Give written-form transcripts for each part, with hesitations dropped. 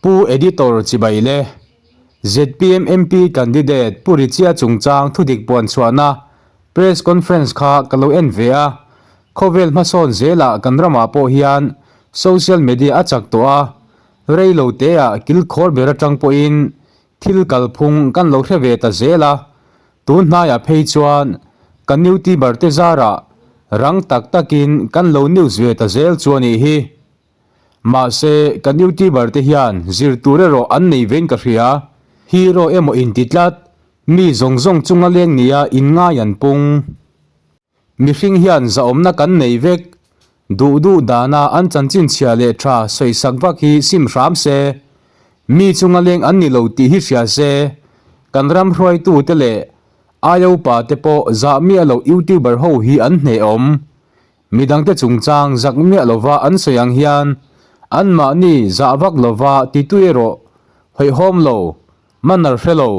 Pu Editor chibai le. Zpm MP candidate Pu Richia chungchang thudik puan chhuahna Press Conference kha ka lo en ve a. Khawvel hmasawn zelah kan ramah pawh hian social media a chak tawh a, rei lo teah kilkhawr ber atang pawhin thil kalphung kan lo hre ve ta zel a. Tun hnaiah phei chuan kan youtuber te zarah rang tak takin kan lo news ve ta zel chu a nih hi. Mahse, kan youtuber te hian zir tur erawh an nei vein ka hria. Hero emaw inti tlat, mi zawng zawng chunga leng nia inngai an pung. Mihring hian zahawmna kan nei vek. Duh duh dana an chanchin chhia leh tha sawisak vak hi sim hram se. Mi chunga leng an ni lo tih hi hria se. Kan ram hruaitute leh aia upa te pawh zah miah loh youtuber ho hi an hnehawm. Midangte chungchang zak miah lova an sawi ang hian anmahni zah vak lova titu erawh hawihhawm lo, manner hre lo,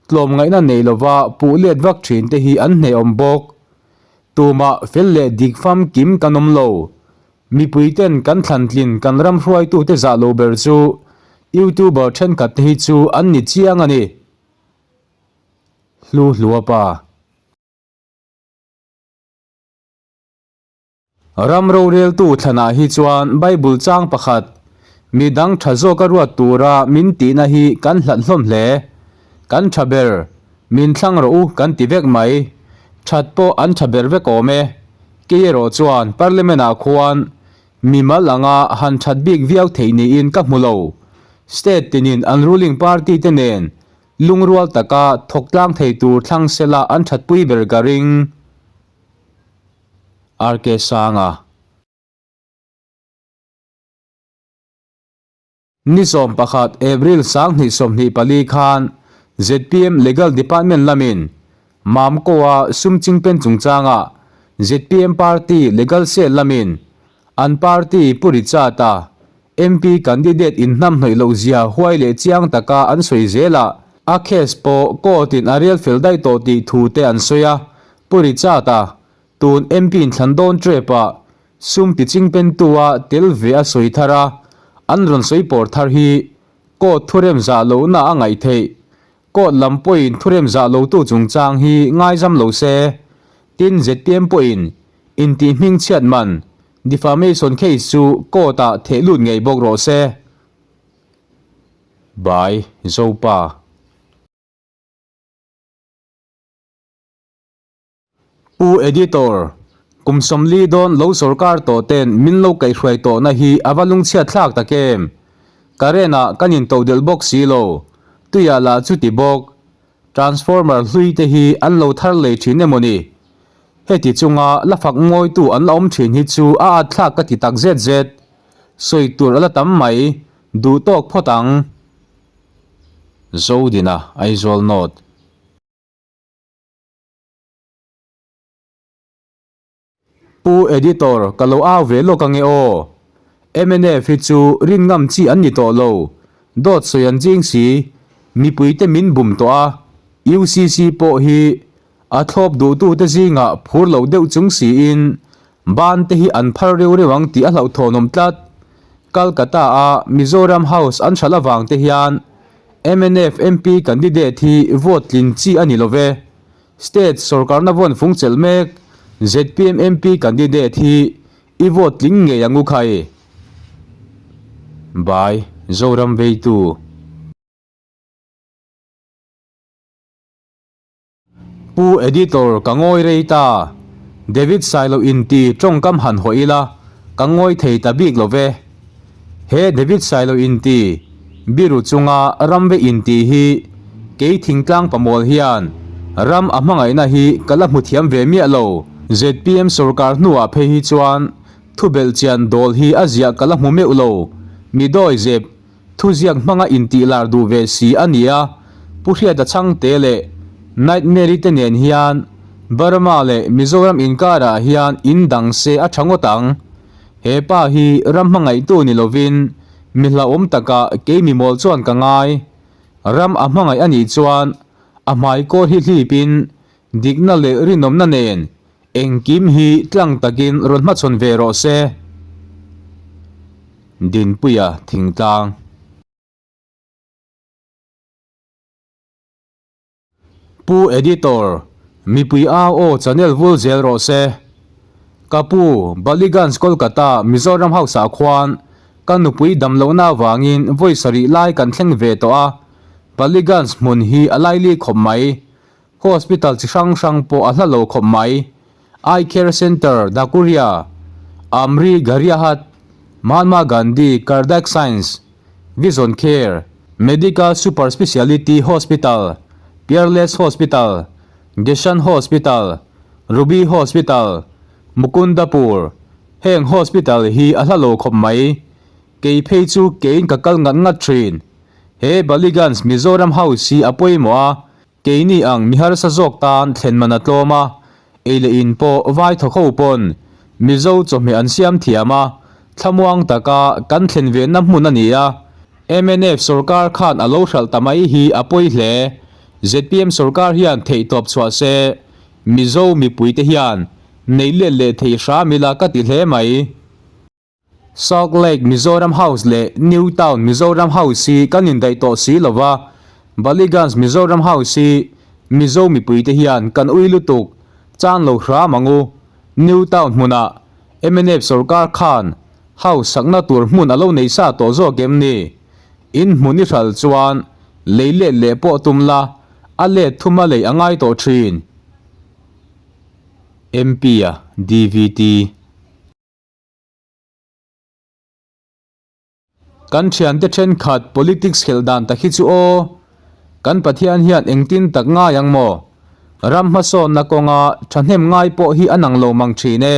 tlawmngaihna nei lova puh let vak thin te hi an hnehawm bawk. Tumah fel leh dik famkim kan awm lo. Mipuiten kan thlantlin kan ram hruaitute zah lo ber chu YouTuber thenkhat te hi chu an ni chiang a ni. Hlu Hluapa. Ram roreltu thlanah hi chuan Bible chang pakhat, Mi dang tha zawka ruat tura min tihna hi kan hlat hlawm hle. Kan tha ber, min thlang rawh u kan ti vek mai. That pawh an tha ber vek awm e. Kei erawh chuan Parliament-ah khuan mimal anga han that bik viau theih niin ka hmu lo. State tinin an ruling party te nen lungrual taka thawk tlang thei tur thlang sela an thatpui ber ka ring. RK Sanga. Ni 11 April 2024 khan zpm Legal Department lamin Mamko-a sum chingpen chungchanga zpm Party Legal Cell lamin an party Pu Richard-a MP candidate inhnamhnawih loh zia huai leh chiang taka an sawi zel a, a case pawh court in a rel fel daih tawh tih thu te an sawi a, Pu Richard-a tun MP inthlan dawn trep ah sum ti chingpentu a tel ve a sawi thar a, an rawn sawi pawr thar hi court thurem zah lohna a ngaih theih. Court lam pawhin thurem zah lotu chungchang hi ngaizam lo se, tin zpm pawhin Intih hmingchhiat man, defamation case chu court ah theh lut ngei bawk rawh se. By, Zopa. Pu Editor, kum 40 dawn lo sawrkar tawh ten min lo kaihhruai tawhna hi a va lungchhiat thlak tak em? Current ah kan intodelh bawk si lo, tuiah lah chuti bawk. Transformer hlui te hi an lo thar lei thin emaw ni? Heti chunga la fak ngawitu an la awm thin hi chu a at thlak ka ti tak zet zet. Sawi tur a la tam mai, duh tawk phawt ang. Zodina, Aizawl North. Pu Editor, ka lo au ve lawk ange aw. Mnf hi chu rin ngam chi an ni tawh lo. Dawt sawi an ching si. Mipuite min bum tawh a. UCC pawh hi a thlawp duhtute zingah phur lo deuh chung siin ban te hi an phar reuh reuh ang tih a hlauhthawnawm tlat. Calcutta a Mizoram House an hralh avang te hian mnf MP candidate hi vote tlin chi a ni lo ve. State sorkarna vawn fung chelh mek zpm MP candidate hi i vote tling ngei ang u khai. By, Zoram Veitu. Pu Editor ka ngawi rei ta. David Sailo inti tawngkam han haw ila ka ngawi thei ta bik lo ve. He David Sailo inti biru chunga ram ve inti hi kei thingtlang pamawl hian ram a hmangaihna hi ka la hmu thiam ve miah lo. Zpm sorkar hnuah phei hi chuan thubelh chian dawl hi a ziah ka la hmu meuh lo. Mi dawi zep thuziak hmanga intih lar duh ve si a ni a, Pu Hriata Chhangte leh Nightmare-i te nen hian Burma leh Mizoram inkarah hian in dang se a tha ngawt ang. He pa hi ram hmangaihtu ni lovin mi hlauhawm takah kei mi mawl chuan ka ngai. Ram a hmangaih a nih chuan a hmai kawl hi hlipin dikna leh rinawmna nen engkim hi tlang takin rawn hmachhawn ve rawh se. Dinpuia Thingtlang. Pu Editor, mipui au aw channel vul zel rawh se. Ka pu, Ballygunge Kolkata, Mizoram House ah khuan ka nupui damlohna avangin vawi sarih lai kan thleng ve tawh a, Ballygunge hmun hi a laili khawp mai. Hospital chi hrang hrang pawh a hla lo khawp mai. Eye Care Centre, Dhakuria, Amri Gariahat, Mahatma Gandhi Cardiac Science, Vision Care, Medical Super Speciality Hospital, Peerless Hospital, Geshan Hospital, Ruby Hospital, Mukundapur, heng hospital hi a hla lo khawp mai. Kei phei chu keiin ka kal ngat ngat thin. He Ballygunge Mizoram House hi a pawimawh a, Keini ang mi harsa zawk tan thlen man a tlawm a, ei leh in pawh vai thawk ho pawn Mizo chawhmeh an siam thiam a, thlamuang taka kan thlen venna hmun a ni a. Mnf sawrkar khan a lo hralh ta mai hi a pawi hle. Zpm sawrkar hian theihtawp chhuah se, Mizo mipuite hian nei let leh thei hram ila ka ti hle mai. Salt Lake Mizoram House leh New Town Mizoram House hi kan indaih tawh si lo va, Ballygunge Mizoram House hi Mizo mipuite hian kan ui lutuk chan lo hram ang u. New Town hmunah mnf sorkar khan house sakna tur hmun a lo nei sa tawh zawk em ni? In hmun i hral chuan lei let leh pawh tum la, a let thuma lei a ngai tawh thin. MP-a DVT. Kan thiante thenkhat politics khelh dan tak hi chu aw, kan Pathian hian engtin tak ngai ang maw? Ram hmasawnna kawnga thahnem ngai pawh hi a nang lo mang thin e.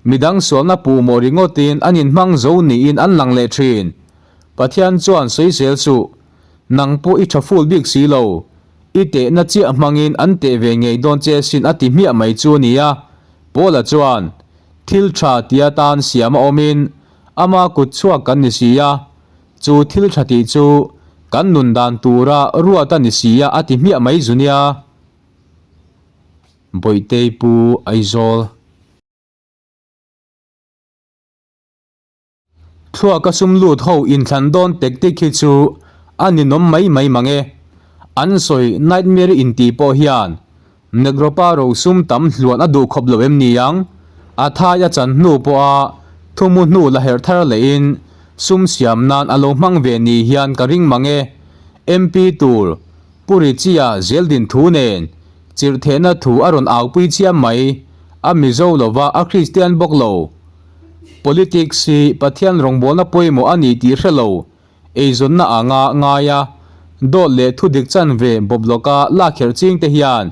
Midang sualna puhmawh ringawtin an inhmang zo niin an lang leh thin. Pathian chuan sawisel suh, nang pawh i tha ful bik si lo, i tehna chiah hmangin an teh ve ngei dawn che sin a ti hmiah mai chu a nia. Paula chuan, Thil tha ti atan siam a awmin ama kut chhuak kan ni si a, chu thil tha tih chu kan nun dan tura ruat a ni si a a ti hmiah mai zu nia. Bawihtei Pu Aizawl. Thluaka sum lut ho inthlan dawn tactic hi chu a ninawm mai mai mang e. An sawi nightmare intih pawh hian Negropa rosum tam hluan a duh khawp lo em ni ang? A thai a chan hnu pawha thumu hnu la herh thar lehin sum siam nan a lo hmang ve ni hian ka ring mang e. MP tur Pu Richie-a zeldin thu nen chirhthehna thu a rawn aupui chiam mai. A Mizo lova a Kristian bawk lo. Politics hi Pathian rawngbawlna pawimawh a ni tih hre lo, eizawnna anga ngai a, dawt leh thudik chanve bawp lawka lak kherh ching te hian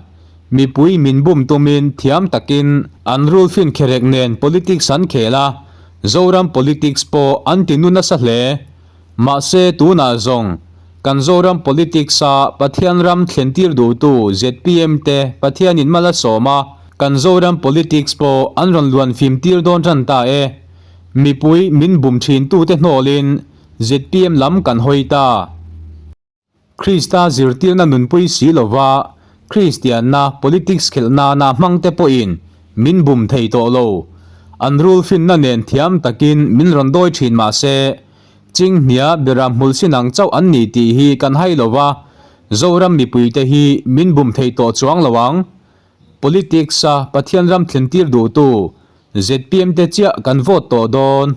mipui min bum tumin thiam takin an rul fin kherek nen politics an khel a, Zoram politics pawh an ti nu nasa hle. Mahse tunah zawng kan Zoram politics a Pathian ram thlentir duhtu zpm te Pathianin mal a sawm a, Kan Zoram politics pawh an rawn luan fim tir dawn tan ta e. Mipui min bum thin tute hnawlin zpm lam kan hawi ta. Krista zirtirna nunpui si lova Kristianna politics khelh nana hmangte pawhin min bum thei tawh lo. An rul finna nen thiam takin min rawn dawi thin mah se, Chinghnia beram hmul sin ang chauh an ni tih hi kan hai lova, Zoram mipuite hi min bum thei tawh chuang lo ang. Politics a Pathian ram thlentir duhtu zpm te chiah kan vote tawh dawn.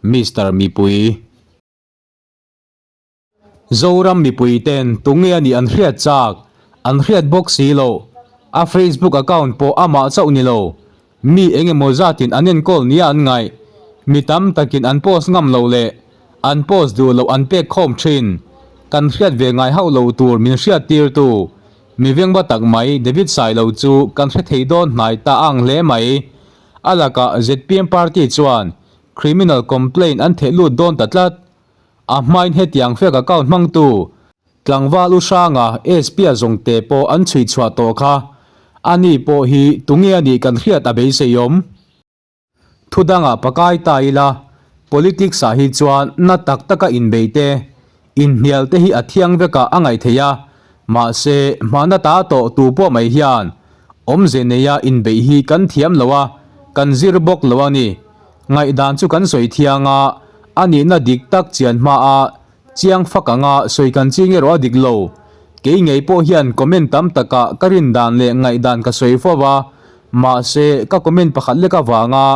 Mister Mipui. Zoram mipui ten tunge a nih an hriat chak, an hriat bawk si loh. A Facebook account pawh amah chauh ni lo. Mi eng emaw zatin an enkawl nia an ngaih. Mi tam takin an post ngam loh leh an post duh loh an pek khawm thin. Kan hriat ve ngai hauh lo tur min hriat tirtu mi vengva tak mai David Sailo chu kan hre thei dawn hnai ta ang hle mai. A lakah zpm party chuan criminal complaint an theh lut dawn ta tlat. A hmain hetiang fake account hmangtu Tlangval U Hranga SP-a zawngte pawh an chhui chhuah tawh kha. Ani pawh hi tunge a nih kan hriat a beiseiawm. Thu dangah pakai ta ila, politics ah hi chuan na tak taka inbei te, inhnial te hi a thiang vekah a ngaih theih a, mahse hmana ta tawh tu pawh mai hian awmze neia inbeih hi kan thiam lo a, kan zir bawk lo a ni. Ngaihdan chu kan sawi thiang a, a nihna dik tak chian hmaa Chiang fak anga sawi kan ching erawh a dik lo. Kei ngei pawh hian comment tam takah ka rin dan leh ngaihdan ka sawi fo va, mahse ka comment pakhat lek avanga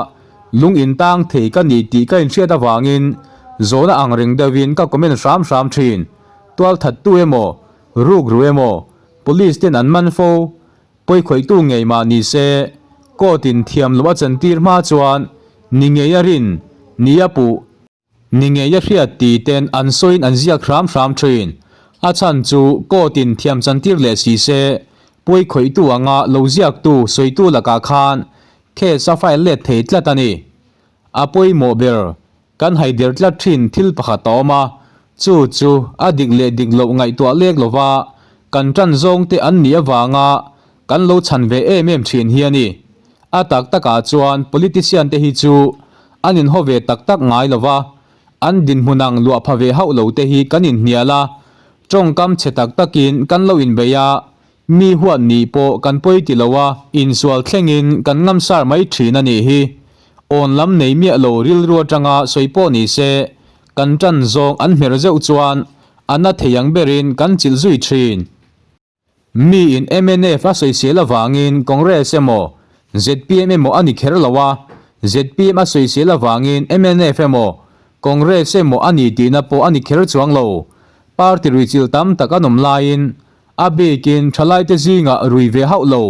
lung intang thei ka ni tih ka inhriat avangin zawhna ang reng deuhin ka comment hram hram thin. Tualthattu emaw, rukru emaw, police ten an man fo. Pawikhawihtu ngei mah ni se, court in thiam loh a chantir hma chuan ni ngei a rin, ni a puh, ni ngei a hriat ti ten an sawiin an ziak hram hram thin. A chhan chu court in thiam chantir leh si se, pawikhawihtu anga lo ziaktu sawitu lakah khan case a file let thei tlat a ni. A pawimawh ber Kan haider tlat thin thil pakhat a awm a, chu chu a dik leh dik loh ngaihtuah lek lova kan tan zawng te an nih avanga kan lo chhan ve em em thin hi a ni. A tak takah chuan politician te hi chu an inhaw ve tak tak ngai lova, an dinhmun ang luah pha ve hauh lo te hi kan inhnial a, tawngkam chhe tak takin kan lo inbei a, Mi huat nih pawh kan pawi ti lo a, insual thlengin kan ngamsar mai thin a nih hi. Awn lam nei miah lo rilru atanga sawi pawh ni se, kan tan zawng an hmer zeuh chuan a na thei ang berin kan chilh zui thin. Miin mnf a sawisel avangin Congress emaw, zpm emaw a ni kher lo a, zpm a sawisel avangin mnf emaw, Congress emaw a ni tihna pawh a ni kher chuang lo. Party ruihchilh tam tak an awm laiin A bikin thalaite zingah rui ve hauh lo.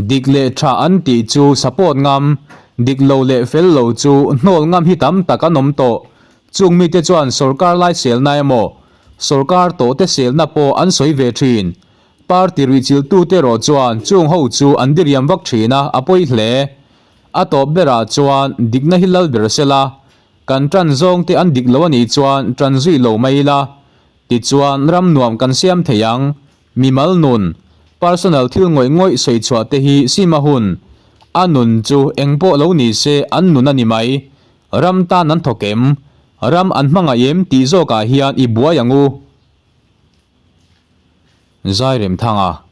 Dik leh tha an tih chu support ngam, dik lo leh fel lo chu hnawl ngam hi tam tak an awm tawh. Chung mite chuan sorkar lai selna emaw, sorkar tawhte selna pawh an sawi ve thin. Party ruihchilhtute erawh chuan chung ho chu an diriam vak thin a, a pawi hle. A tawp berah chuan dikna hi lal ber sela, kan tan zawngte an dik lo a nih chuan tan zui lo mai ila. Tichuan, ram nuam kan siam thei ang. Mimal nun, personal thil ngawih ngawih sawi chhuah te hi sim a hun. A nun chu eng pawh lo ni se an nun a ni mai. Ram tan an thawk em? Ram an hmangaih em tih zawkah hian i buai ang u. Zairemthanga.